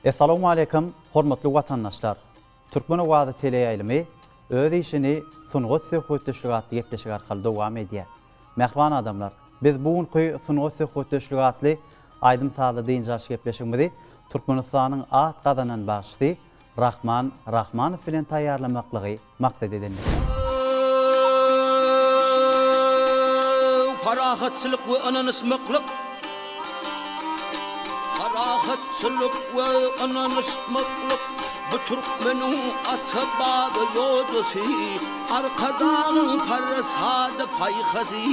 Essalawmaleýkim, hormatly watandaşlar! Türkmen owazy teleýaýlymy öz işini Sungat söhbetdeşligi atly gepleşik arkaly dowam edýär. Mähriban adamlar, biz bu günki Sungat söhbetdeşligi atly aýdym-sazly dynç alyş gepleşigimizi Türkmenistanyň at gazanan bagşysy Rahman Rahmanow bilen taýýarlamaklygy maksat edindik. Parahatçylyk we ynanyşmaklyk Parahatçylyk we ynanyşmaklyk bu türkmeniň ata-baba ýodasy, Arkadagyň parasady paýhasy.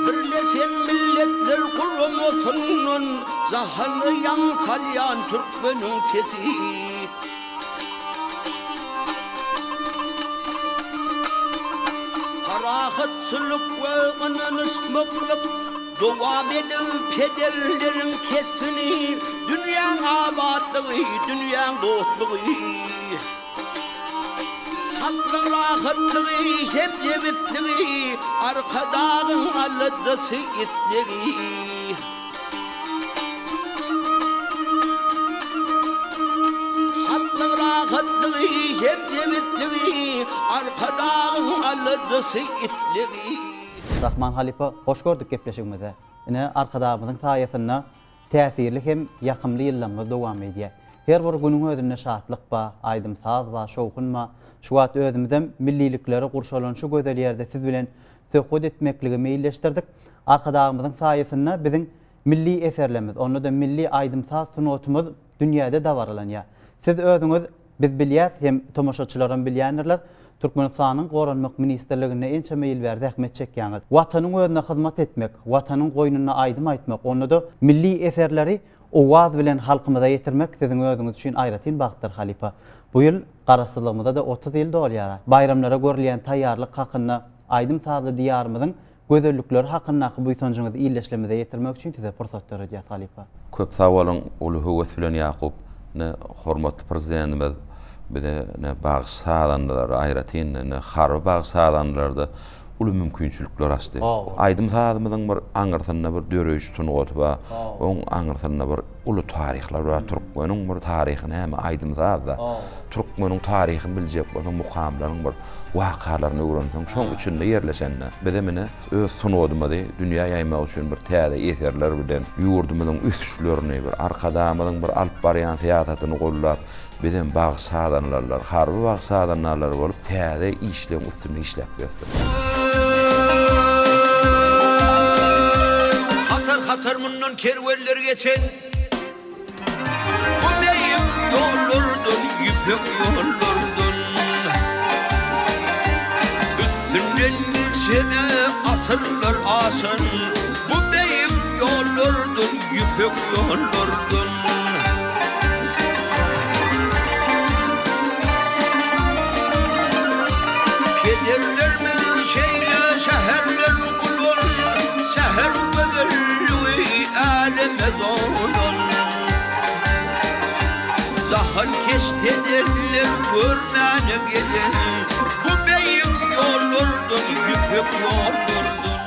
Birleşen Milletler Guramasyndan jahana ýaň salýan türkmeniň sesi. Parahatçylyk we ynanyşmaklyk dowam edip pederleriň kesbini, dünýäň abatlygy, dünýäň dostlugy. Halkyň rahatlygy hem jebisligi Arkadagyň aladasy islegi. Halkyň rahatlygy hem jebisligi Arkadagyň aladasy islegi. Rahman halypa hoş gördük gepleşigimize. Ine Arkadagymyzyň saýasynda Täsirli hem ýakymly ýyllarymyz dowam edýär. Her bir günüň özünde şatlyk bar, aýdym-saz bar, şowhun bar. Şu wagt özümizem milliliklere gurşalan şu gözel ýerde siz bilen söhbet etmekligi meýilleşdirdik. Arkadagymyzyň saýasynda biziň milli eserlerimiz, onda-da milli aýdym-saz sungatymyz dünýäde dabaralanýar. Siz özüňiz Biz bilýäs hem tomaşaçylaram bilýändirler, Türkmenistanyň Goranmak ministrliginde ençeme ýyl bäri zähmet çekýäňiz. Watanyň özüne hyzmat etmek, Watanyň goýnunda aýdym aýtmak, onda-da milli eserleri owaz bilen halkymyza ýetirmek siziň özüňiz üçin aýratyn bagtdyr halypa. Bu ýyl Garaşsyzlygymyza-da 30 ýyl dolýar. Baýramlara görülýän taýýarlyk hakynda aýdym-sazly Diýarymyzyň Gözellikleri hakyndaky buýsanjyňyzy ildeşlerimize ýetirmek üçin size pursat döredýäs halypa. Köp sag boluň uly höwes bilen Ýakup ine hormatly Prezidentimiz bize ine bagşy sazandalary aýratyn ine harby bagşy sazandalarda uly mümkinçilikler açdy. Aýdym sazymyzyň bir aňyrsynda bir döreýiş sungaty bar. Oň aňyrsynda bir uly taryhlar bar. Türkmeniň bir taryhy näme aýdym sazda. Türkmeniň taryhyny biljek bolsaň mukamlaryň bir wakalaryny öwrenseň, şoň içinde ýerleşende, bizem ine, öz sungatymyzy dünýä ýaýmak üçin bir täze eserler bilen ýurdumyzyň ösüşlerini, bir Arkadagymyzyň bir alyp barýan syýasatyny goldap, bizem bagşy-sazandalar, harby bagşy-sazandarlar bolup, täze işleň üstünde işläp gezdik. Hatar-hatar mundan kerwenler geçen. Bu beýik ýollardan, ýüpek ýollardan Üstünden nijeme asyrlar aşan Bu beýik ýollardan, ýüpek ýollardan Pederlerimiz şeýle şäherler guran Şäher gözelligi äleme dolan Jahankeşde edenler görmäne gelen Bu beýik ýollardan, ýüpek ýollardan.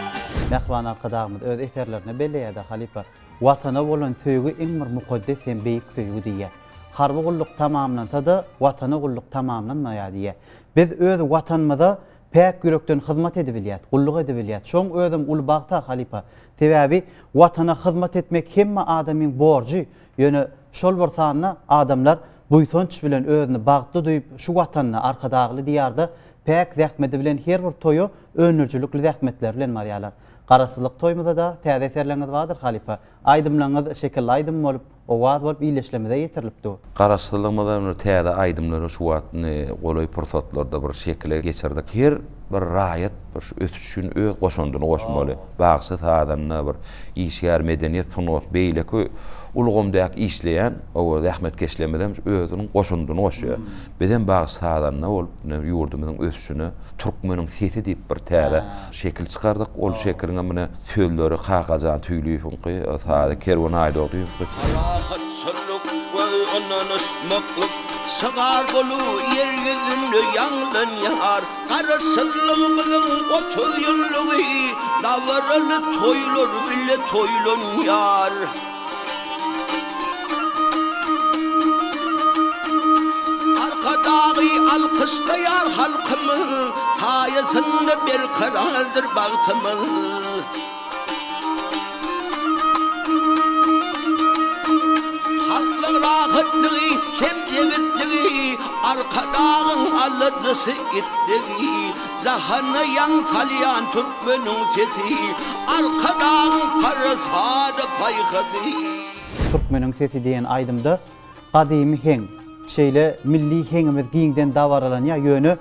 Mähriban Arkadagymyz öz eserlerinde belleýär-de halypa, Watana bolan söýgi iň bir mukaddes hem beýik söýgi diýýär. Harby gulluk tamamlansa-da, Watana gulluk tamamlanmaýar diýýär. Biz öz Watanymyza päk ýürekden hyzmat edibilýäs, gulluk edibilýäs. Şoň özem uly bagt-a halypa. Sebäbi Watana hyzmat etmek hemme adamyň borjy. Ýöne şol bir sanda adamlar buýsanç bilen özüni bagtly duýup şu Watanda, Arkadagly Diýarda päk zähmedi bilen her bir toýa öndürijilikli zähmetleri bilen barýarlar. Garaşsyzlyk toýumyzada täze eserleriňiz bardyr halypa. Aýdymlaryňyz şekilli aýdym bolup, owaz bolup ildeşlerimize ýetirilip dur. Garaşsyzlygymyza bir täze aýdymlary şu wagt indi golaý pursatlarda bir şekile geçirdik. Her bir raýat bir şu ösüş üçin öz goşandyny goşmaly. Bagşy, sazanda, bir işgär, medeniýet, sungat, beýleki ulgamdaky işleýän oba zähmetkeşlerimizem özüniň goşandyny goşýar. Bizem bagşy, sazanda bolup ine ýurdumyzyň ösüşine Türkmeniň sesi diýip bir täze şekil çykardyk. Ol şekiliňem ine sözleri Kakajan Tüýliýewiňki, sazy Kerwen Aýdogdyýewiňki. Parahatçylyk we. ynanyşmaklyk şygar bolup ýer ýüzünde ýaňlanýar. Garaşsyzlygymyzyň 30 ýyllygy dabaraly toýlar bile toýlanýar. Arkadagy alkyşlaýar halkymyz, Saýasynda berkarardyr bagtymyz. Halklaň rahatlygy hem jebisligi, Arkadagyň aladasy, islegi. Jahana ýaň salýan türkmeniň sesi, Arkadagyň parasady, paýhasy. Türkmeniň sesi diýen aýdymda gadymy heň, şeýle milli heňimiz giňden dabaralanýar, ýöne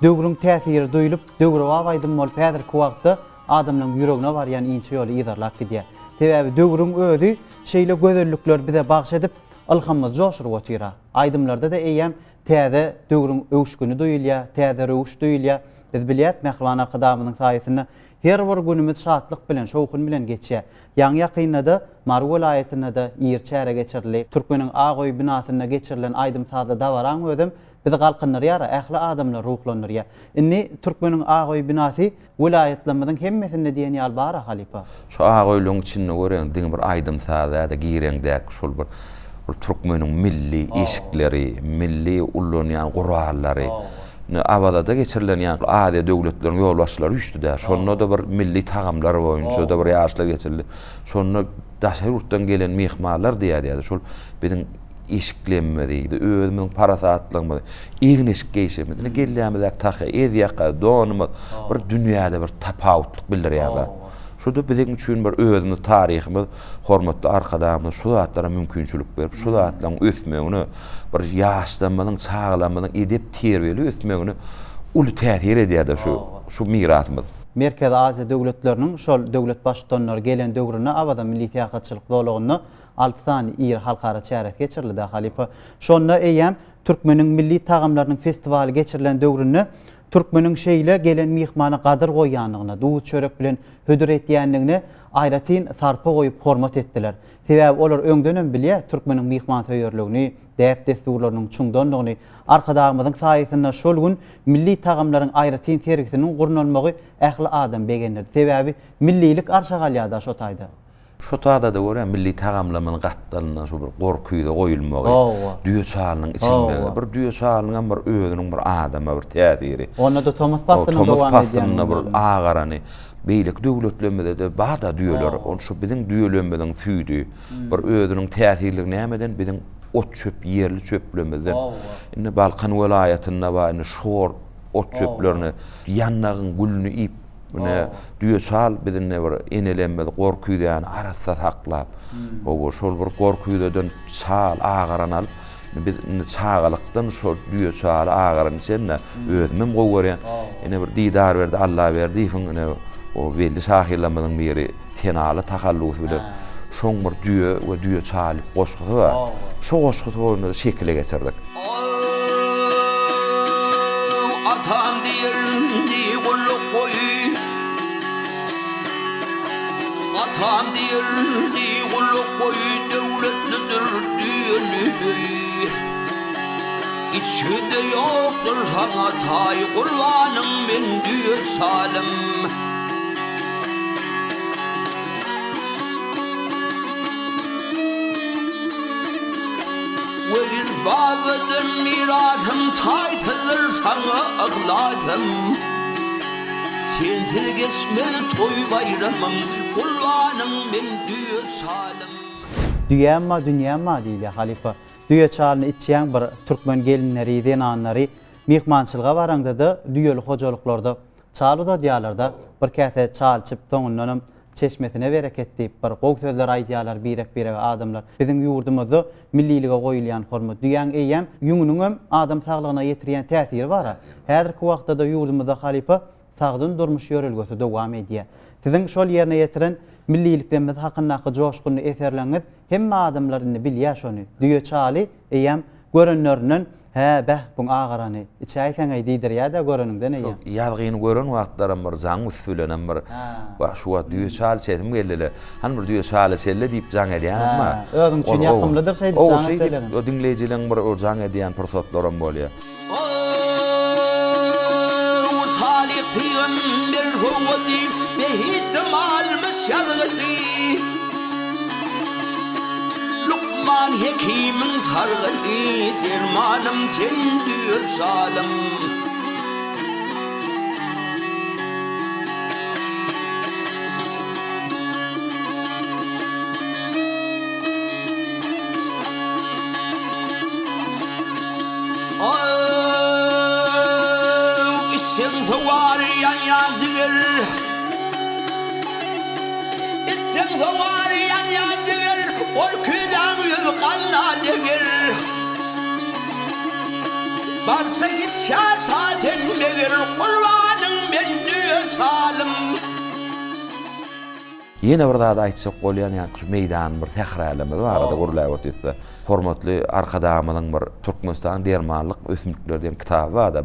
döwrüň täsiri duýlup, döwrebap aýdym bolup häzirki wagtda adamlaryň ýüregine barýan inçe ýoly yzarlap gidýär. Sebäbi döwrüň özi şeýle gözellikleri bize bagş edip, ylhamymyzy joşuryp otyr-a. Aýdymlarda-da eýýäm täze döwrüň öwüşgini duýulýar, täze röwüş duýulýar. Biz bilýäris, mähriban Arkadagymyzyň saýasynda her bir günümiz şatlyk bilen, şowhun bilen geçýär. Ýaňy-ýakynda-da Mary welaýatynda-da iri çäre geçirildi. Türkmeniň Ak öýi binasynda geçirilen aýdym-sazly dabaraň özem bizi galkyndyrýar-a, ähli adamlary ruhlandyrýar. Indi Türkmeniň Ak öýi binasy Welaýatlarymyzyň hemmesinde diýen ýaly bar-a halypa. Şu ak öýleň içinde göreň diňe bir aýdym-saz däl-de gireňdäki şol bir bir türkmeniň milli eşikleri, milli ullanýan gurallary. Indi Awazada geçirilen ýaňky Aziýa döwletleriniň ýolbaşçylary üýşdi-dä. Şonda-da bir milli tagamlar boýunça-da bir ýaryşlar geçirildi. Şonda daşary ýurtdan gelen myhmanlar diýýärdi şol biziň eşiklerimizi, özümiziň parasatlygymyzy, egin-eşik geýşimizi, indi gelýämizdäki tahýa, ezýaka, donumyz bir dünýäde bir tapawutlyk bildirýän zat. Şu-da biziň üçin bir özümiz taryhymyz, hormatly Arkadagymyz şu zatlara mümkinçilik berip, şu zatlaryň ösmegine, bir ýaşlarymyzyň, çagalarymyzyň edep-terbiýeli ösmegine uly täsir edýär-de şu, şu mirasymyz. Merkezi Aziýa döwletleriniň şol döwlet Baştutanlary gelen döwründe Awaza milli syýahatçylyk zolagynda 6 sany iri halkara çäresi geçirildi-dä halypa. Şonda eýýäm türkmeniň milli tagamlarynyň festiwaly geçirilen döwründe türkmeniň şeýle gelen myhmana gadyr goýýandygyna, duz-çörek bilen hödür etýändigine aýratyn sarpa goýup hormat etdiler. Sebäbi olar öňdenem bilýär türkmeniň myhmansöýerligini, däp-dessurlarynyň çuňdandygyny. Arkadagymyzyň saýasynda şol gün milli tagamlaryň aýratyn sergisiniň gurnalmagy ähli adamy begendirdi. Sebäbi millilik arşa galýar-da şo taýda. Şo tada-da görýän milli tagamlarymyzyň gapdalyndan şo bir gorküýze goýulmagy, düýe çalynyň içilmegi, bir düýe çalynyňam bir özüniň bir adama bir täsiri. Onda-da tomus paslynyň dowam edýän. Tomus paslynda bir agarany. Beýleki döwletlerimizde-de bar-da düýeler. Ony şo biziň düýelerimiziň süýdi bir özüniň täsirligi nämeden biziň ot-çöp, ýerli çöplerimizden. Indi Balkan welaýatynda bar indi şor ot-çöplerini, ýandagyň gülüni iýip Ine, düýe çal biz indi bir enelerimiz gorküýzäni arassa saklap, hawa, şol bir gorküýzeden çal agaran alyp, biz indi çagalykdan şol düýe çaly agaran içende özümem gowy görýän. Ine bir Didarberdi Allaberdiýewiň ine o belli şahyrlarymyzyň biri Senaly tahallusy bilen şoň bir düýe we düýe çal diýip goşgusy bar. Şo goşgusy boýunça şekile geçirdik. Atam diýerdi gulak goý Atam diýerdi gulak goý Döwletlidir düýeli Içgide ýokdur saňa taý Gurbanyň men düýe çalym. Wezir babadan mirasym taýsyzdyr saňa yhlasym. Sensiz geçmez toý baýramym Gurbanyň men düýe çalym. Düýäm bar, dünýäm bar diýilýär halypa. Düýe çalyny içýäň bir türkmen gelinleri, zenanlary myhmançylyga baraňda-da düýeli hojalyklarda çal uzadýarlar-da, bir käse çal içip soňundanam Çeşmesine bereket diýip, bir gowy sözler aýdýarlar birek-birege adamlar. Biziň ýurdumyzda millilige goýulýan hormat. Düýäň eýýäm ýüňüniňem adam saglygyna ýetirýän täsiri bar-a. Häzirki wagtda-da ýurdumyzda halypa sagdyn durmuş ýörelgesi dowam edýär. Siziň şol ýerine ýetiren milliliklerimiz hakyndaky joşgunly eserleriňiz hemme adamlar indi bilýär şony. Düýe çaly eýýäm. Görenlerinden, Hä, beh, buň agarany, içäýseň-eý diýdirýä-dä göreniňden eýýäm. Şol ýazgyny gören wagtlaram bir jaňyň üsti bilenem bir, Wah, şu wagt düýe çal içesim geldi-le. Hany bir düýe çal içeli-le diýip jaň edýänem bar. Hä, özüň üçin ýakymlydyr şeýdip jaň etselerem. O diňleýjileň bir jaň edýän pursatlaram bolýar. Ow, Salyh pygamber sowgady, behişde malmyş ýazgydy. Lukman hekimiň sargydy, dermanym sen düýe çalym. Ow, içseň sowar ýanýan jiger. Içseň sowar ýanýan jiger, Ol küýzäň ýüzi gana deger. Barsa içýär sen meger, Gurbanyň men düýe çalym. Ýene bir zady aýtjak bolýan, ýaňky şu meýdan bir sähralarymyz barada gürläp otyrsa, hormatly Arkadagymyzyň bir Türkmenistan dermanlyk ösümlikleri diýen kitaby barda,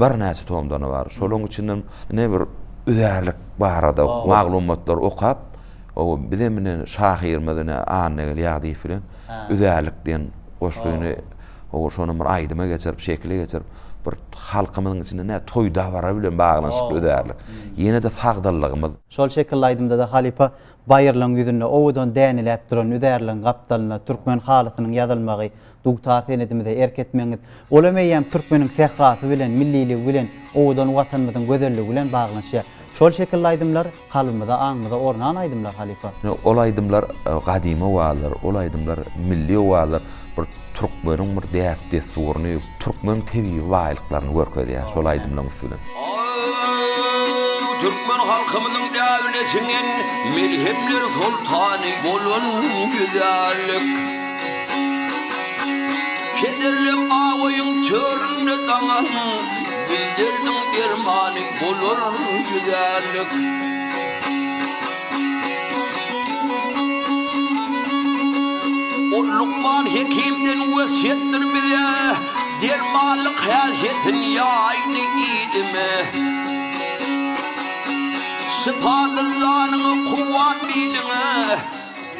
birnäçe tomdany bar. Şolaryň içinden ine bir üzärlik barada maglumatlary okap, bizem ine şahyrymyz ine Annagel Ýagdyýew bilen Üzärlik diýen goşgyny şony bir aýdyma geçirip, şekile geçirip, bir halkymyzyň içinde ne toý-dabara bilen baglanyşykly üzärlik. Ýene-de sagdynlygymyz. Şol şekilli aýdymda-da halypa baýyrlaryň ýüzünde owadan däneläp duran üzärligiň gapdalynda türkmen halysynyň ýazylmagy, dutar senedimize erk etmegiňiz, olam eýýäm türkmeniň sährasy bilen, milliligi bilen, owadan Watanymyzyň gözelligi bilen baglanyşýar. Şol şekilli aýdymlar kalbymyza, aňymyza ornan aýdymlar halypa. Ol aýdymlar gadymy owazlar, ol aýdymlar milli owazlar, bir türkmeniň bir däp-dessuryny, türkmen tebigy baýlyklaryny görkezýär şol aýdymlaryň üsti bilen. Türkmen halkymyzyň däbine siňen melhemler soltany bolan güzellik. Kederlem awaýyň töründe daňan Gül derdiň dermany bolar güzellik. Ol lukman hekimden wesýetdir bize, Dermanlyk häsiýetin ýaýdy ilime. Şypadyr janyňa, kuwwat biliňe,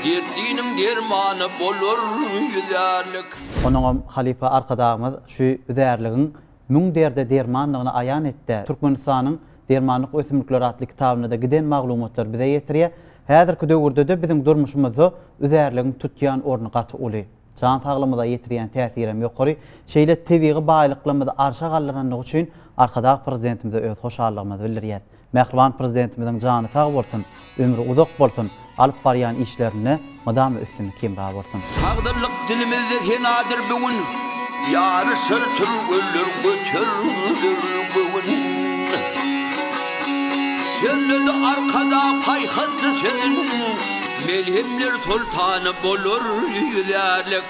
Dertliniň dermany bolar ýüzärlik. Onuňam halypa Arkadagymyz şu üzärligiň Müň derde dermandygyny aýan etdi. Türkmenistanyň Dermanlyk ösümlikleri atly kitabynda-da giden maglumatlary bize ýetirýär. Häzirki döwürde-de biziň durmuşymyzda üzärligiň tutýan orny gaty uly. Jan saglygymyza ýetirýän täsirem ýokary. Şeýle tebigy baýlyklarymyzy arşa galdyrandygy üçin Arkadag Prezidentimize öz hoşallygymyzy bildirýäs. Mähriban Prezidentimiziň jany sag bolsun, ömri uzak bolsun, alyp barýan işlerinde mydama üstünlik hemra bolsun. Sagdynlyk dilimizde senadyr bu gün, Ýaryşar türgenler göterilir göwün. Sözledi Arkadag paýhasly sözün, Melhemler soltany bolar ýüzärlik.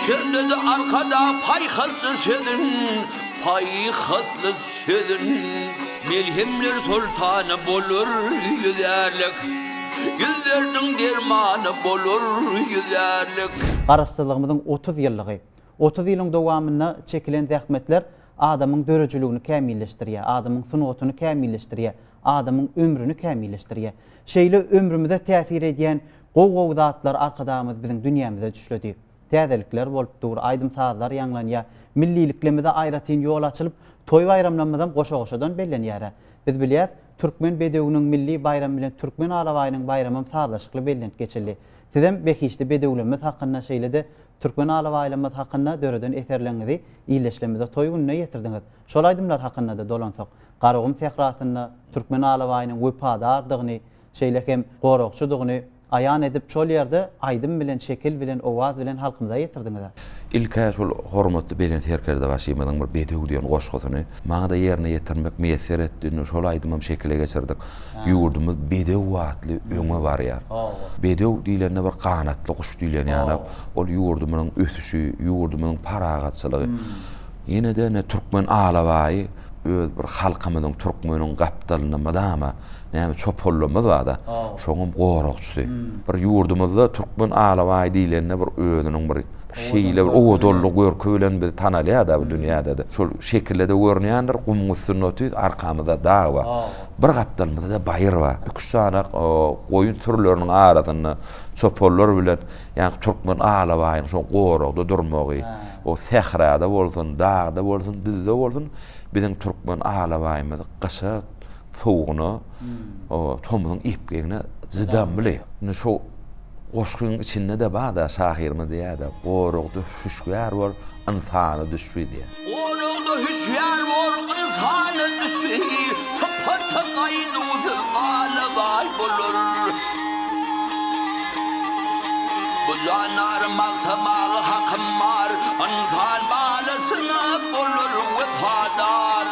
Sözledi Arkadag paýhasly sözün, Paýhasly sözün, Melhemler soltany bolar ýüzärlik, Ýüz derdiň dermany bolar ýüzärlik. Garaşsyzlygymyzyň 30 ýyllygy. 30 ýylyň dowamynda çekilen zähmetler adamyň döredijiligini kämilleşdirýär, adamyň sungatyny kämilleşdirýär, adamyň ömrüni kämilleşdirýär. Şeýle ömrümize täsir edýän gowy-gowy zatlary Arkadagymyz biziň dünýämize düşledi. Täzelikler bolup dur, aýdym-sazlar ýaňlanýar. Milliliklerimize aýratyn ýol açylyp, toý-baýramlarymyzam goşa-goşadan bellenýär-ä. Biz bilýäs, türkmen bedewiniň milli baýramy bilen türkmen alabaýynyň baýramam sazlaşykly bellenip geçildi. Sizem behişdi bedewlerimiz hakynda, şeýle-de türkmen alabaýlarymyz hakynda döreden eserleriňizi ildeşlerimize toý gününe ýetirdiňiz. Şol aýdymlar hakynda-da dolansak, Garagum sährasynda türkmen alabaýynyň wepadardygyny, şeýle hem goragçydygyny aýan edip, şol ýerde aýdym bilen, şekil bilen, owaz bilen halkymyza ýetirdiňiz-ä. Ilk-ä şol hormatly Belent Serkerdebaşymyzyň bir Bedew diýen goşgusyny maňa-da ýerine ýetirmek miýesser etdi. Indi şol aýdymam şekile geçirdik. Ýurdumyz bedew atly öňe barýar. Bedew diýlende bir ganatly guş diýlen ýaly, ol ýurdumyzyň ösüşi, ýurdumyzyň parahatçylygy. Ýene-de ine türkmen alabaýy öz bir halkymyzyň, türkmeniň gapdalynda mydama Näme çopanlymyz barda, şoňam goragçysy. Bir ýurdumyzda türkmen alabaýy diýlende bir özüniň bir. Şeýle bir owadanlyk görki bilen biz tanalýar-da bu dünýäde-de. Şol şekilde-de görünýändir, gumuň üstünde otyrys, arkamyzda dag bar. Bir gapdalymyzda-da baýyr bar. Iki-üç sany goýun sürüleriniň arasynda çopanlar bilen, ýagny türkmen alabaýynyň şol goragda durmagy, o sährada bolsun, dagda bolsun, düzde bolsun, biziň türkmen alabaýymyz gyşa, sowugyna, tomusyň epgegine cydamly. Indi şo Goşgyň içinde-de bar-da, şahyrymyz diýýär-de, Goragda hüşgär bol, ynsana düşbi diýýär. Goragda hüşgär bol, ynsana düşbi, Sypaty gaýduwsyz alabaý bolar. Bu jandary magtamaga hakym bar, Ynsan balasyna bolar wepadar.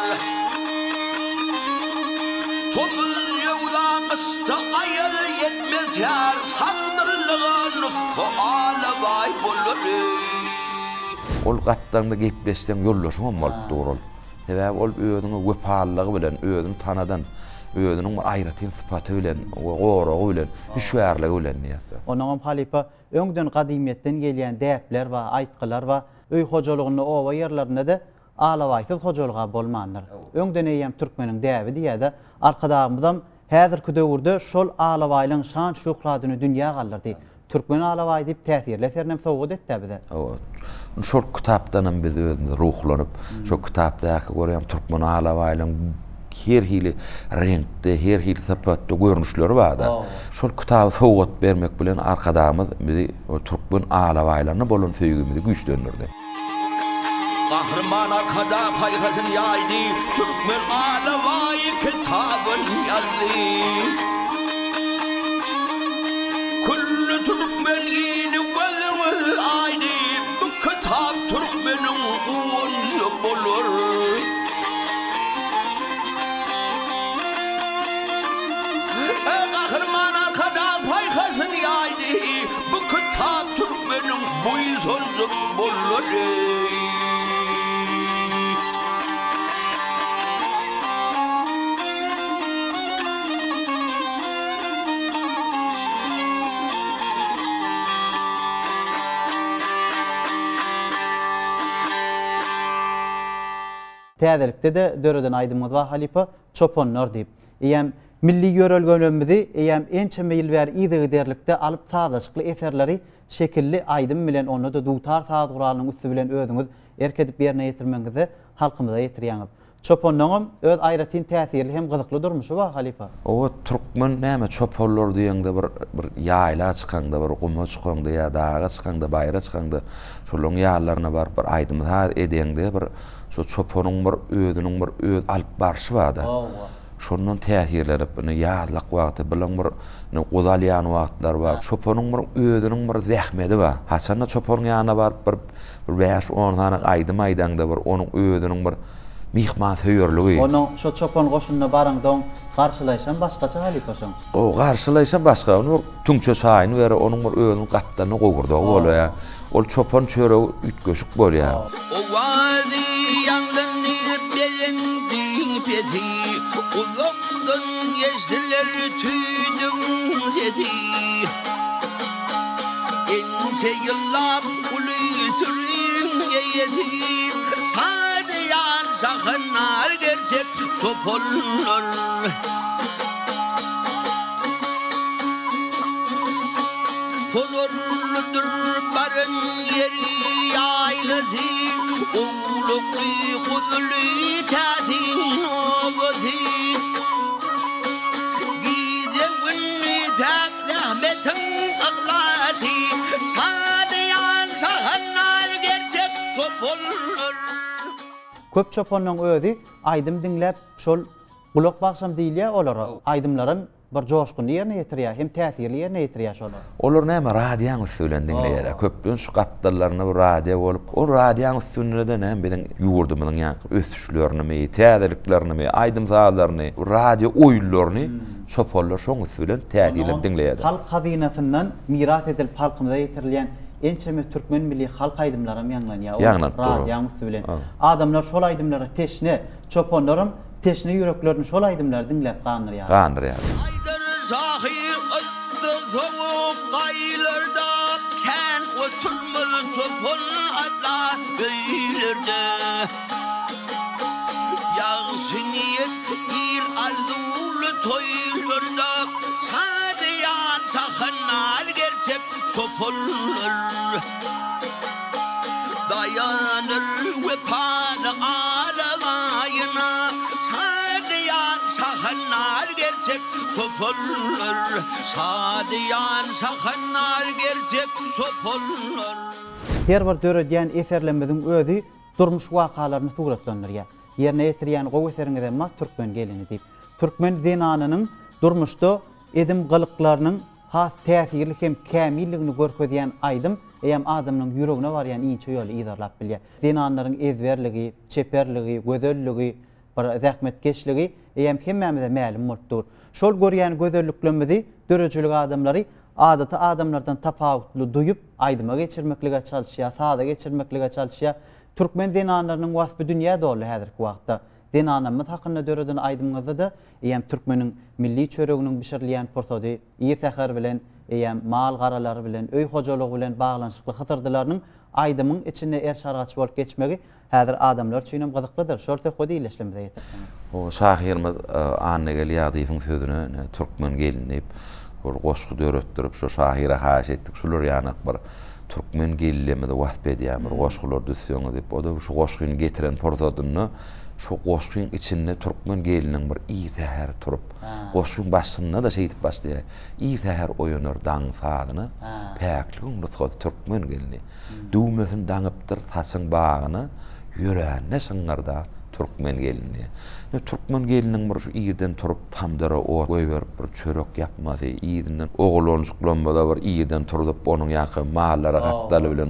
Tomus jöwza gyşda aýaz ýetmez tär, Sagdynlyga nusga alabaý bolar-eý. Ol gapdalyňda gepleşseň ýoldaşyňam bolup dur ol. Sebäbi ol özüňe wepalylygy bilen, özüni tanadan, özüniň bir aýratyn sypaty bilen we goragy bilen, hüşgärligi bilen diýýär. Onuňam halypa öňden gadymyýetden gelýän däpler bar, aýtgylar bar. Öý hojalygynda oba ýerlerinde-de Alabaýsyz hojalyg-a bolmandyr. Öňden eýýäm türkmeniň däbi diýýär-de, Arkadagymyzam häzirki döwürde şol alabaýlaň şan-şöhradyny dünýä galdyrdy. Türkmen alabaýy diýip täsirli eserinem sowgat etdi-ä bize. Hawa. Şol kitapdanam biz özümiz ruhlanyp, şol kitapdaky görýän türkmen alabaýlaň her hili reňkde, her hili sypatda görnüşleri bar-da. Şol kitaby sowgat bermek bilen Arkadagymyz bizi türkmen alabaýlaryna bolan söýgimizi güýçlendirdi. Gahryman Arkadag paýhasyn ýaýdy, Türkmen alabaýy kitabyn ýazdy. Külli türkmen ili gözüňiz aýdy, Bu kitap türkmeniň guwanjy bolar. Gahryman Arkadag paýhasyn ýaýdy, Bu kitap türkmeniň buýsanjy bolar-eý. Täzelikde-de döreden aýdymyňyz bar halypa, Çopanlar diýip. Eýýäm milli ýörelgelerimizi eýýäm ençeme ýyl bäri yzygiderlikde alyp sazlaşykly eserleri şekilli aýdym bilen onda-da dutar saz guralynyň üsti bilen özüňiz erk edip ýerine ýetirmegiňizde halkymyza ýetirýäňiz. Çopanlaňam öz aýratyn täsirli hem gyzykly durmuşy bar halypa. Oba türkmen näme çopanlar diýeňde bir bir ýaýla çykaňda bir guma çykaňda ýa daga çykaňda baýra çykaňda şolaň ýanlaryna baryp bir aýdym saz edeňde bir şo çopanyň bir özüniň bir öz alyp barşy barda. Şondan täsirlenip, indi ýazlak wagty, bilaň bir indi guzy alýan wagtlary bar. Çopanyň bir özüniň bir zähmedi bar. Haçanda çopanyň ýanyna baryp bir bir bäş-on sany aýdym aýdaňda bir onuň özüniň bir myhmansöýerligi. Onuň şo çopan goşunyna baraňdoň garşylaýşam başgaça halypa şoň. Gowy garşylaýşam başga. Ony bir tüňçe çaýyny berer, onuň bir özüniň gapdalynda gowurdagy bolýar. Ol çopan çöregi üýtgeşik bolýar. Owazy ýaňlandy belendiň pesi, Uzakdan eşdiler tüýdügiň sesi. Ençe ýyllap uly sürüň eýesi, Şadyýan şahynar gerçek çopanlar. Sonarlydyr baran ýeri ýaýlasy, Owlakly, guzuly täsin obasy. Gije-gündiz päk zähmetiň yhlasy, Şadyýan şahanlar gerçek çopanlar. Köp çopanlaň özi aýdym diňläp şol gulak bagşam diýilýär olara aýdymlaram Bir joşgunly ýerine ýetirýär, hem täsirli ýerine ýetirýär şolar. Olar näme radiýaň üsti bilen diňleýärler. Köplenç gapdallarynda bir radiýa bolup, ol radiýaň üstünde-de näme biziň ýurdumyzyň ýaňky ösüşlerinimi, täzeliklerinimi, aýdym-sazlaryny, radio oýunlaryny çopanlar şoň üsti bilen täsirlenip diňleýärler. Halk hazynasyndan miras edilip halkymyza ýetirilýän ençeme türkmen milli halk aýdymlaram ýaňlanýar ol radiýaň üsti bilen. Adamlar şol aýdymlara teşne, çopanlaram Teşne ýüreklerini şol aýdymlary diňläp gandyrýarlar. Gandyrýarlar. Aýdar şahyr yssy sowuk aýlarda kän. Oturmaz çopan asla öýlerde. Ýagşy niýet il arzuwly toýlarda, Şadyýan şahandaz gerçek çopanlar. Daýanyr wepaly alabaýyna, Şadyýan şahandaz gerçek çopanlar. Şadyýan şahandaz gerçek çopanlar. Her bir döredýän eserlerimiziň özi durmuş wakalaryny suratlandyrýar. Ýerine ýetirýän gowy eseriňizem bar Türkmen gelini diýip. Türkmen zenanynyň durmuşda edim-gylyklarynyň has täsirli hem kämilligini görkezýän aýdym eýýäm adamlaryň ýüregine barýan inçe ýoly yzarlap bilýär. Zenanlaryň ezberligi, çeperligi, gözelligi, bir zähmetkeşligi eýýäm hemmämize mälim bolup dur. Şol görýän gözelliklerimizi döredijilik adamlary adaty adamlardan tapawutly duýup, aýdyma geçirmeklige çalyşýar, saza geçirmeklige çalyşýar. Türkmen zenanlarynyň waspy dünýä doldy häzirki wagtda. Zenanlarymyz hakynda döreden aýdymyňyzda-da eýýäm türkmeniň milli çöreginiň bişirilýän pursady, ir säher bilen eýýäm mal-garalary bilen, öý hojalygy bilen baglanyşykly hysyrdylarynyň aýdymyň içinde eriş-argaç bolup geçmegi häzir adamlar üçinem gyzyklydyr. Şol söhbedi ildeşlerimize ýetirseňiz. O şahyrymyz Annageldi Ýagdyýewiň sözüne ine Türkmen gelini diýip bir goşgy döretdirip, şo şahyra haýyş etdik, şular ýanak bir türkmen gelinlerimizi wasp edýän bir goşgular düzseňiz diýip, o-da şu goşgyny getiren pursatynda şu goşgyň içinde türkmen gelniniň bir ir säher turup, goşgyň başynda-da şeýdip başlaýar, Ir säher oýanar daňyň sazyna, Päkligiň nusgasy türkmen gelni. Düwmesin daňypdyr saçyň bagyna, Ýörände şyňňyrda türkmen gelni. Ine, türkmen gelniniň bir şu irden turup, tamdyra ot goýberip, bir çörek ýapmasy, yzyndan oglanjyklanmada bir irden turzup, onuň ýaňky mallara gapdaly bilen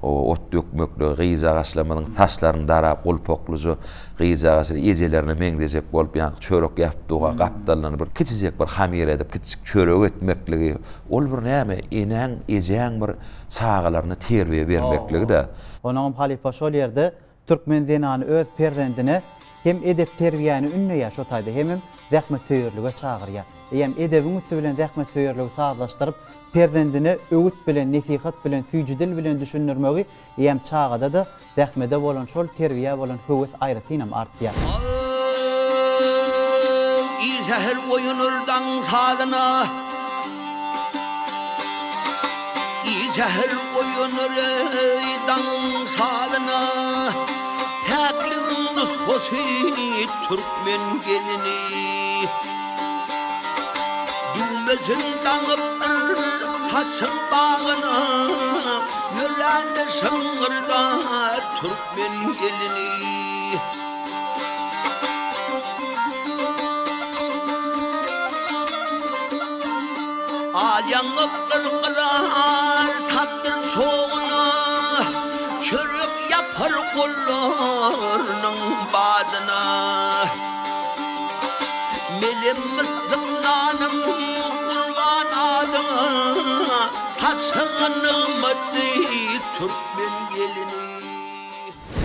ot dökmekligi, gyzjagaçlarymyzyň saçlaryny darap, gulpaklyja gyzjagaçlar ejelerine meňzejek bolup, ýaňky çörek ýapyp duga gapdalyndan bir kiçijek bir hamyr edip, kiçijik çörek etmekligi, ol bir näme, enäň, ejäň bir çagalaryna terbiýe bermekligi-dä. Onuňam halypa şol ýerde türkmen zenany öz perzendine hem edep-terbiýäni ündeýär şo taýda hemem zähmetsöýerlige çagyrýar. Eýýäm edebiň üsti bilen zähmetsöýerligi sazlaşdyryp, perzendine öwüt bilen, nesihat bilen, süýji dil bilen düşündirmegi eýýäm çagada-da zähmede bolan şol terbiýä bolan höwes aýratynam artýar. Aw, ir säher oýanar daň sazyna, Ir säher oýanar eý daňyň sazyna, Päkligiň nusgasy türkmen gelini. Düwmesin daňypdyr saçyň bagyna, Ýörände şyňňyrdar türkmen gelini. Al ýaňaklar gyzar tamdyr çoguna, Çörek ýapar gollarynyň badyna. Melem myssym nanym gurban adyňa, Saçaga nygmatdy türkmen gelini.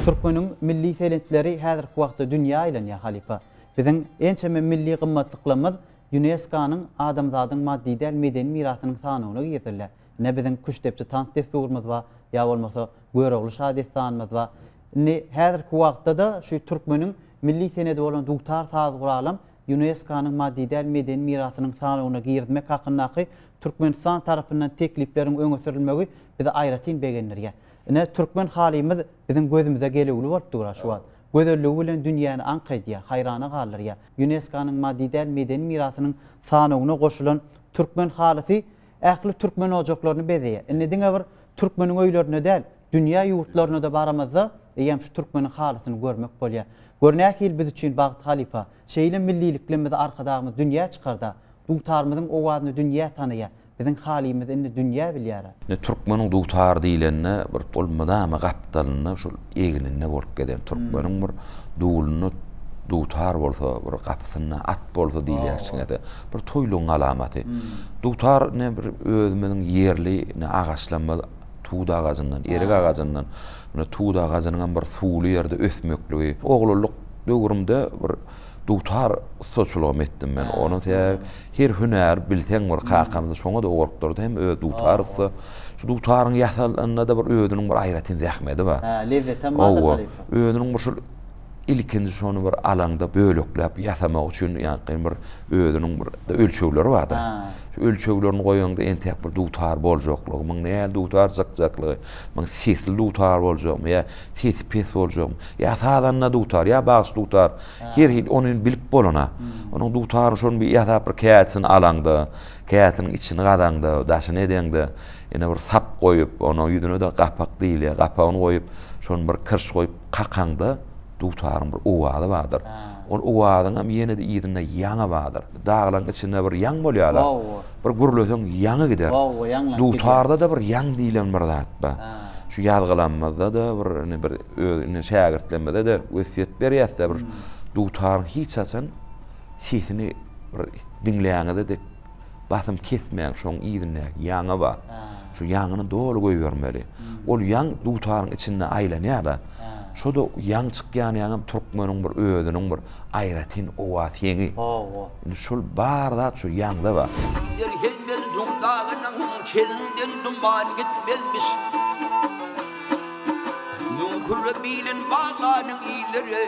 Türkmeniň milli senetleri häzirki wagtda dünýä aýlanýar halypa. Biziň ençeme milli gymmatlyklarymyz Ýunesko-nyň adamzadyň maddy däl medeni mirasynyň sanawyna girizildi. Ine biziň Küştdepdi tans dessurymyz bar, ýa bolmasa Görogly şa dessanymyz bar. Indi häzirki wagtda-da şu türkmeniň milli senedi bolan dutar saz guralam Ýunesko-nyň maddy däl medeni mirasynyň sanawyna girizmek hakyndaky Türkmenistan tarapyndan teklipleriň öňe sürülmegi bizi aýratyn begendirýär. Ine, türkmen halymyz biziň gözümize gelüwli bolup dur-a şu wagt. Gözelligi bilen dünýäni aňk edýär, haýrana galdyrýar. Ýunesko-nyň maddy däl medeni mirasynyň sanawyna goşulan türkmen halysy ähli türkmen ojaklaryny bezeýär. Indi diňe bir türkmeniň öýlerinde däl, dünýä ýurtlaryna-da baramyzda eýýäm şu türkmeniň halysyny görmek bolýar. Gör nähili biz üçin bagt halypa. Şeýle milliliklerimizi Arkadagymyz dünýä çykarda. Dutarymyzyň owazyny dünýä tanaýar. Biziň halymyzy indi dünýä bilýär-ä. Indi türkmeniň dutary diýlende bir ol mydama gapdalynda şol egninde bolup gezen türkmeniň bir dulunda dutar bolsa, bir gapysynda at bolsa diýilýär şeňňede. Bir toýlugyň alamaty. Dutar ine bir özümiziň ýerli ine agaçlarymyz tut agajyndan, erik agajyndan, ine tut agajynyňam bir suwly ýerde ösmekligi, oglanlyk. döwrümde bir dutar ussaçylygam etdim men. Onuň sebäbi her hünäri bilseň bir kakamyz şoňa-da gorkdurdy hem özi dutar ussa. Şu dutaryň ýasalanda-da bir özüniň bir aýratyn zähmedi bar. Hä, lezzetem bardyr halypa. Özüniň bir şol ilkinji şony bir alaňda bölekläp ýasamak üçin ýaňky bir özüniň bir ölçegleri bar-da. Şu ölçeglerini goýaňda entek bir dutar boljaklygy, muň nähili dutar çykjaklygy, muň sesli dutar boljakmy ýa sesi pes boljakmy, ýa sazanda dutar, ýa bagşy dutar, her hili ony bilip bolana. Onuň dutaryny şony bir ýasap bir käsini alaňda, käsiniň içini gazaňda, daşyny edeňde, ine bir sap goýup, onuň ýüzüne-de gapak diýilýär, gapagyny goýup, şony bir kirş goýup kakaňda dutaryň bir owazy bardyr. Ol owazyňam ýene-de yzynda ýaňy bardyr. Daglaryň içinde bir ýaň bolýar-la. Bir gürleseň ýaňy gider. Dutarda-da bir ýaň diýlen bir zat bar. Şu ýazgylamyzda-da bir indi bir öz indi şägirtlerimize-de wesýet berýäs-de bir dutaryň hiç haçan sesini bir diňläňizde-de basym kesmäň, şoň yzyndaky ýaňy bar. Şu ýaňyny doly goýbermeli. Ol ýaň dutaryň içinde aýlanýar-da. Şo-da ýaň çykýan ýaňam türkmeniň bir özüniň bir aýratyn owaz heňi. Indi şol bar zat şu ýaňda bar. Iller Helmendun dagynyň helinden duman gitmezmiş. Müňküre bilen baglanyň ilere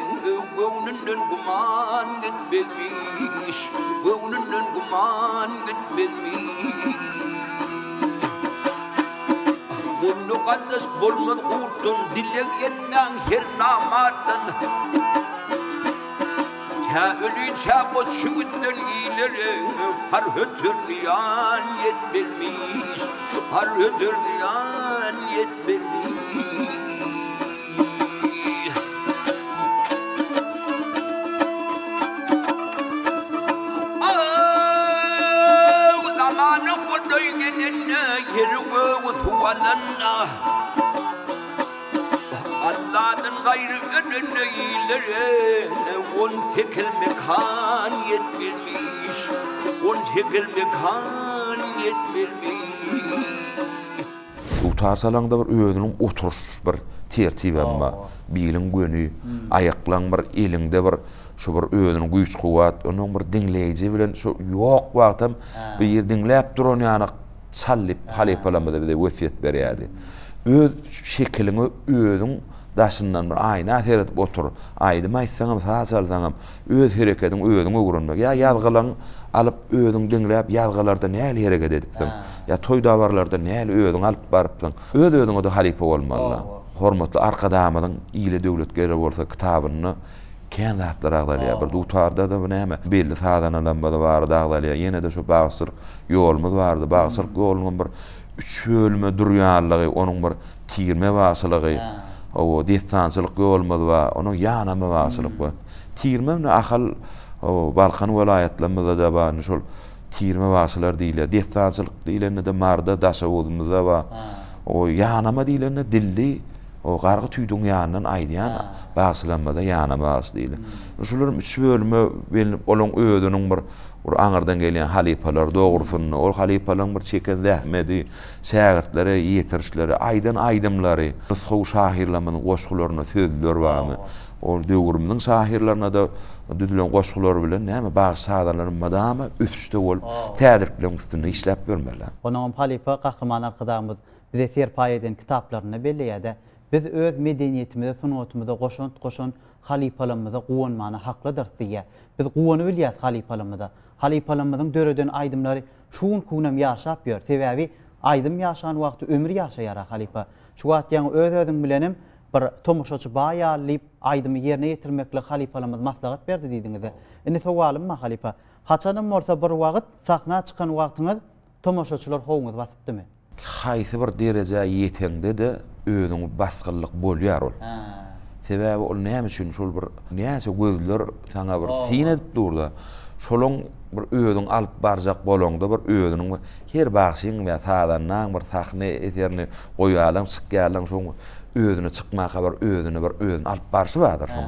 göwnünden güman gitmezmiş, göwnünden güman gitmezmiş. Gully gardaş bolmaz gurtdan, dileg etmäň her namartdan. Tä ölinçä goç ýigitden ilere har hötür zyýan ýetmezmiş, har hötür zyýan ýetmezmiş. Aw, zamana golaý gelende, ýeri-gögi suw alanda. Alladan gaýry ölende illere on sekiz mekan ýetmezmiş, on sekiz mekan ýetmezmiş. Dutar çalaňda bir özüniň oturyş bir tertibem bar. Biliň göni, aýaklaň bir eliňde bir şu bir özüniň güýç-kuwwat, onuň bir diňleýji bilen şu ýok wagtam bir diňläp duran ýaly Çal diýip halypalarymyz bize wesýet berýärdi. Öz şekiliňe özüň daşyndan bir aýna seredip otur. Aýdym aýtsaňam, saz çalsaňam, öz herekediňi özüň öwrenmek. Ýa ýazgylaň alyp özüň diňläp ýazgylarda nähili hereket edipsiň? Ýa toý-dabarlarda nähili özüňi alyp barypsyň? Öz-özüňe-de halypa bolmaly. Hormatly Arkadagymyzyň Ile döwlet gerek bolsa kitabynda kän zatlar agzalýar. Bir dutarda-da bu näme? Belli sazandalarymyz barada agzalýar. Ýene-de şu bagşyçylyk ýolumyz bardy. Bagşylyk ýolunyň bir üç bölüme durýanlygy, onuň bir tirme bagşylygy, hawa, dessançylyk ýolumyz bar, onuň ýanama bagşylyk bar. Tirme indi Ahal, hawa, Balkan welaýatlarymyzda-da bar, indi şol tirme bagşylar diýilýär. Dessançylyk diýlende-de Maryda, Daşoguzymyzda bar. O ýanama diýlende dilli, o gargy tüýdügiň ýanyndan aýdýan bagşylarymyzda ýanama bagşy diýilýär. Şularyň üç bölüme bölünip, olaryň özüniň bir Bir aňyrdan gelýän halypalar dogrusynda, ol halypalaryň bir çeken zähmedi, şägirtlere ýetirişleri, aýdan aýdymlary, nusgawy şahyrlarymyzyň goşgularynda sözler barmy? Ol döwrümiziň şahyrlaryna-da düzülen goşgular bilen näme bagşy-sazandalar mydama ösüşde bolup, täzelikleriň üstünde işläp ýörmeliler. Onuňam halypa Gahryman Arkadagymyz bize serpaý eden kitaplarynda belleýär-de, Biz öz medeniýetimize, sungatymyza goşant goşan halypalarymyza guwanmana haklydyrys diýýär. Biz guwanybilýäs halypalarymyza. Halypalarymyzyň döreden aýdymlary şu günki günem ýaşap ýör. Sebäbi aýdym ýaşan wagty ömür ýaşaýar-a halypa. Şu wagt ýaňy öz-özüň bilenem bir tomaşaçy baý ýaly diýip aýdymy ýerine ýetirmekligi halypalarymyz maslahat berdi diýdiňiz-de. Indi sowalym bar halypa. Haçanam bolsa bir wagt sahna çykan wagtyňyz tomaşaçylar howuňyzy basypdymy? Haýsy bir derejä ýeteňde-de özüňi basgynlyk bolýar ol. Sebäbi ol näme üçin şol bir näçe gözler saňa bir syn edip durda, şolaň bir özüňi alyp barjak bolaňda bir özüniň bir her bagşyň ýa sazandaň bir sahna eserini goýarlaň çykýarlaň şoň özüne çykmaka bir özüne bir özüni alyp barşy bardyr şoň.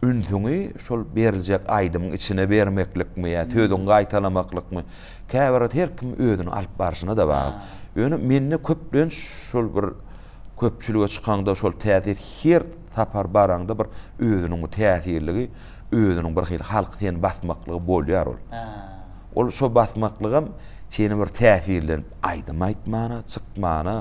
Ünsüňi şol beriljek aýdymyň içine bermeklikmi ýa sözüňi gaýtalamaklykmy Käbir her kim özüni alyp barşyna-da bagly. Ýöne mende köplenç şol bir köpçülige çykaňda şol täsir her. sapar baraňda bir özüniň bir täsirligi, özüniň bir hili halky seni basmaklygy bolýar ol. Ol şo basmaklygam seni bir täsirlenip aýdym aýtmana, çykmana,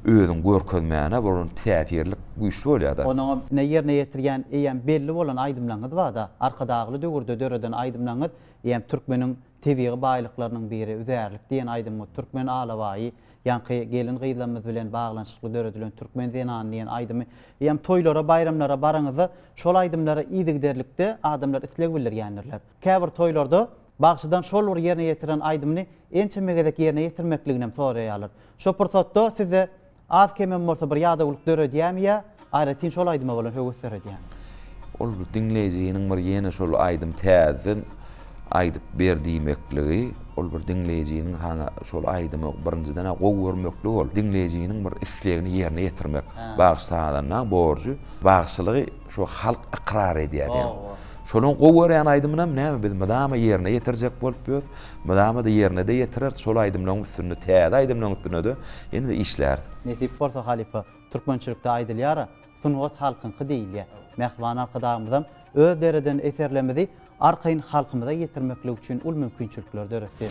özüňi görkezmäne bir täsirlik güýçli bolýar-da. Onuňam ine ýerine ýetirýän eýýäm belli bolan aýdymlaryňyz bar-da. Arkadagly döwürde döreden aýdymlaryňyz eýýäm türkmeniň tebigy baýlyklarynyň biri Üzärlik diýen aýdymyňyz, Türkmen alabaýy, ýaňky gelin-gyzlarymyz bilen baglanyşykly döredilen Türkmen zenany diýen aýdymy eýýäm toýlara, baýramlara baraňyzda şol aýdymlara yzygiderlikde adamlar isleg bildirýändirler. Käbir toýlarda bagşydan şol bir ýerine ýetiren aýdymyny ençeme gezek ýerine ýetirmekliginem soraýarlar. Şo pursatda sizde az-kemem bolsa bir ýadawlyk döredýärmi ýa aýratyn şol aýdyma bolan höwes döredýärmi? Ol diňleýjiniň bir ýene şol aýdym täzeden aýdyp ber diýmekligi, ol bir diňleýjiniň saňa şol aýdymy birinjiden-ä gowy görmekligi ol. Diňleýjiniň bir islegini ýerine ýetirmek. Bagşy-sazandaň borjy. Bagşylygy şo halk ykrar edýär diýen. Şolaň gowy görýän aýdymynam näme biz mydama ýerine ýetirjek bolup ýörüs. Mydama-da ýerine-de ýetireris. Şol aýdymlaryň üstünde, täze aýdymlaryň üstünde-de ýene-de işläris. Nesip bolsa halypa, türkmençilikde aýdylýar-a, sungat halkyňky diýilýär. Mähriban Arkadagymyzam öz döreden eserlerimizi arkaýyn halkymyza ýetirmeklik üçin uly mümkinçilikleri döretdi.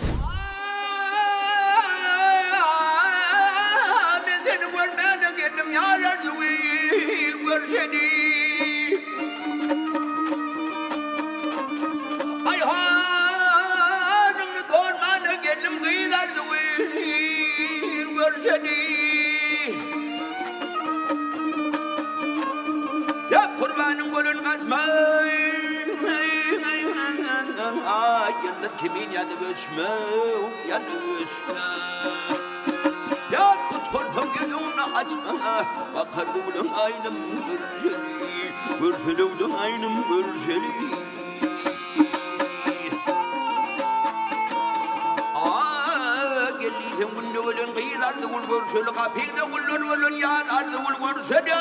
Men seni görmäne geldim ýar Arzuwyl görşeli. Aý halyňny sormana geldim gyz Arzuwyl görşeli. Ýa gurbanyň bolan gaçma. Ýyldyz kimin ýanyp öçme, ýanyp öçme. Ýar gutulsaň ýüzüňni açma, Bakar öwlen aýnym görüşeli, Görüşeli öwlen aýnym görüşeli. Gel diýseň günde gelen gyz Arzygül görüşeli, Gapyňda güller bolan ýar Arzygül görüşeli.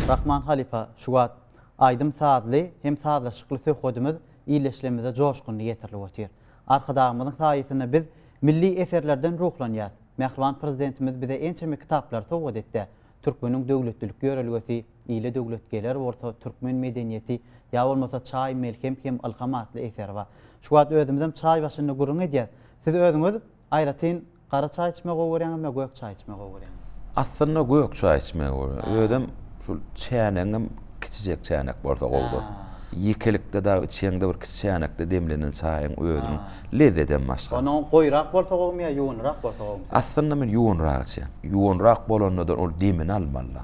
Rahman halypa şu wagt Aýdym-sazly hem sazlaşykly söhbedimiz ildeşlerimize joşgunly ýetirilip otyr. Arkadagymyzyň saýasynda biz milli eserlerden ruhlanýas. Mähriban Prezidentimiz bize ençeme kitaplary sowgat etdi. Türkmeniň döwletlilik ýörelgesi, Ile döwlet geler bolsa, Türkmen medeniýeti, ýa bolmasa Çaý, melhem hem ylham atly eseri bar. Şu wagt özümizem çaý başynda gürrüň edýäs. Siz özüňiz aýratyn Gara çaý içmegi gowy görýäňizmi ýa gök çaý içmegi gowy görýäňizmi? Aslynda gök çaý içmegi gowy görýän. Özem şol çäýnegiňem kiçijek çäýnek bolsa gowudyr. Ýekelikde dagy içeňde bir kiçi çäýnekde demlenen çaýyň özüniň lezzedem başga. Onuň goýurak bolsa gowumy ýa ýuwunrak bolsa gowumy? Aslynda men ýuwunrak içýän. Ýuwunrak bolanda-da ol demini almaly-da.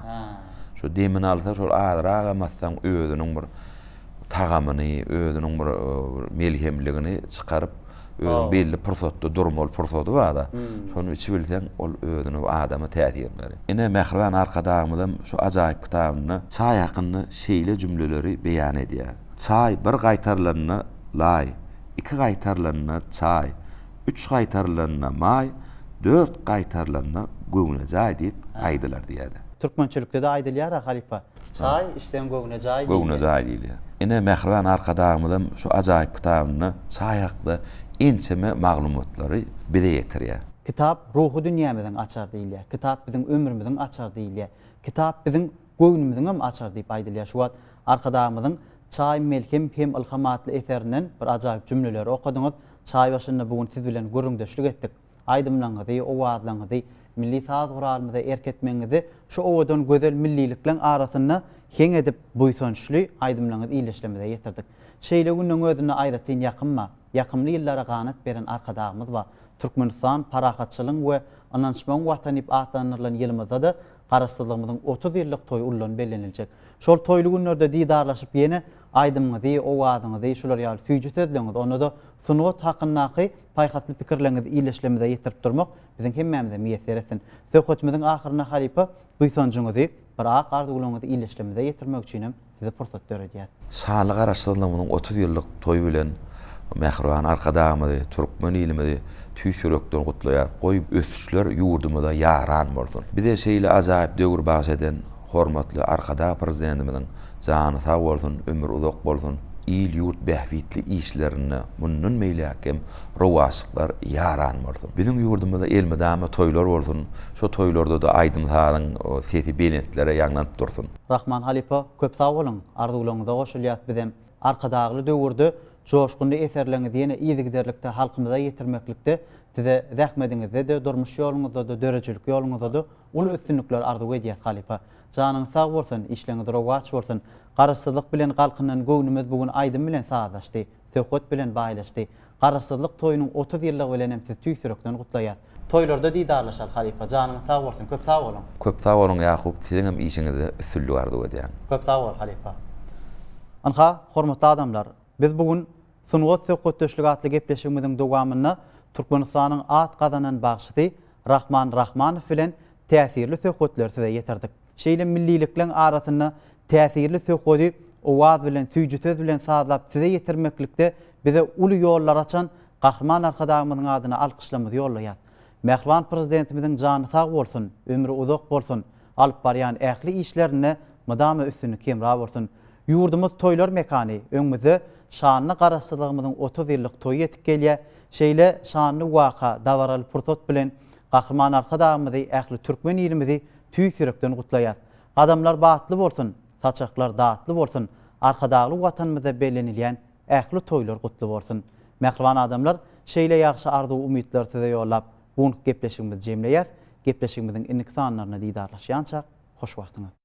Şo demini alsa şol azragam atsaň özüniň bir tagamyny, özüniň bir melhemligini çykaryp, özüniň belli pursatda durmaly pursady bar-da, şony içibilseň, ol özüne adama täsirini berýär. Ine, mähriban Arkadagymyzam şu ajaýyp kitabynda çaý hakynda şeýle jümleleri beýan edýär, Çaý bir gaýtarylanda laý, iki gaýtarylanda çaý, üç gaýtarylanda maý, dört gaýtarylanda göwnejaý diýip aýdylar diýýär. Türkmençilikde-de aýdylýar-a, halypa. Çaý içseň göwne jaý diýilýär. Göwne jaý diýilýär. Ine, mähriban Arkadagymyzam şu ajaýyp kitabynda çaý hakda ençeme maglumatlary bize ýetirýär. Kitap ruhy dünýämiziň açary diýilýär. Kitap biziň ömrümiziň açary diýilýär. Kitap biziň göwnümiziňem açary diýip aýdylýar. Şu wagt Arkadagymyzyň Çaý melhem hem ylham atly eserinden bir ajaýyp jümleleri okadyňyz. Çaý başynda bu gün siz bilen gürrüňdeşlik etdik. Aýdymlaňyzy, owazlaňyzy, milli saz guralymyza erk etmegiňizi şu owadan gözel millilikleň arasynda heň edip buýsançly aýdymlaňyzy ildeşlerimize ýetirdik. Şeýle günleň özünde aýratyn ýakym bar. Ýakymly ýyllara ganat beren Arkadagymyz bar. Türkmenistan parahatçylygyň we ynanyşmagyň Watany diýip atlandyrylan ýylymyzda-da Garaşsyzlygymyzyň 30 ýyllyk toýy ullan belleniljek. Şol toýly günlerde didarlaşyp ýene aýdymyňyzy, owazyňyzy, şular ýaly süýji sözleňizi, onda-da sungat hakyndaky Paýhasly pikirleriňizi ildeşlerimize ýetirip durmak biziň hemmämize miýesser etsin. Söhbetimiziň ahyrynda halypa buýsanjyňyzy, bir ak arzuwlaryňyzy ildeşlerimize ýetirmek üçinem size pursat döredýäs. Şanly Garaşsyzlygymyzyň 30 ýyllyk toýy bilen mähriban Arkadagymyzy, türkmen ilimizi tüýs ýürekden gutlaýar. Goý, ösüşler ýurdumyza ýaran bolsun! Bize şeýle ajaýyp döwür bagyş eden hormatly Arkadag Prezidentimiziň jany sag bolsun, ömri uzak bolsun, il-ýurt bähbitli işlerinde mundan beýläk hem rowaçlyklar ýaran bolsun! Biziň ýurdumyzda elmydama toýlar bolsun, şo toýlarda-da aýdym-sazyň sesi belentlere ýaňlanyp dursun! Rahman halypa köp sag boluň arzuwlaryňyza goşulýas bizem Arkadagly döwürde joşgunly eserleriňizi ýene yzygiderlikde halkymyza ýetirmeklikde size zähmediňizde-de durmuş ýoluňyzda-da döredijilik ýoluňyzda-da uly üstünlikler arzuw edýäs halypa. Janyňyz sag bolsun, işleriňiz rowaç bolsun. Garaşsyzlyk bilen galkynan göwnümiz bu gün aýdym bilen sazlaşdy, söhbet bilen baýlaşdy. Garaşsyzlyk toýunyň 30 ýyllygy bilenem sizi tüýs ýürekden gutlaýas. Toýlarda didarlaşaly halypa, janyňyz sag bolsun, köp sag boluň. Köp sag boluň Ýakup, siziňem işiňizde üstünlik arzuw edýän. Köp sag bol halypa. Ynha, hormatly adamlar, biz bu gün Sungat söhbetdeşligi atly gepleşigimiziň dowamynda Türkmenistanyň at gazanan bagşysy Rahman Rahmanow bilen täsirli söhbetleri size ýetirdik. Şeýle millilikleň arasynda täsirli söhbedi owaz bilen, süýji söz bilen sazlap size ýetirmeklikde bize uly ýollar açan Gahryman Arkadagymyzyň adyna alkyşlarymyzy ýollaýas. Mähriban Prezidentimiziň jany sag bolsun, ömri uzak bolsun, alyp barýan ähli işlerinde mydama üstünlik hemra bolsun! Ýurdumyz toýlar mekany, öňümizde şanly Garaşsyzlygymyzyň 30 ýyllyk toýy ýetip gelýär. Şeýle şanly waka, dabaraly pursat bilen Gahryman Arkadagymyzy, ähli türkmen ilimizi tüýs ýürekden gutlaýas. Gadamlar batly bolsun, saçaklar datly bolsun, Arkadagly Watanymyzda bellenilýän ähli toýlar gutly bolsun! Mähriban adamlar, şeýle ýagşy arzuw-umytlary size ýollap, bu günki gepleşigimizi jemleýäs. Gepleşigimiziň indiki sanlarynda didarlaşýançak, hoş wagtyňyz!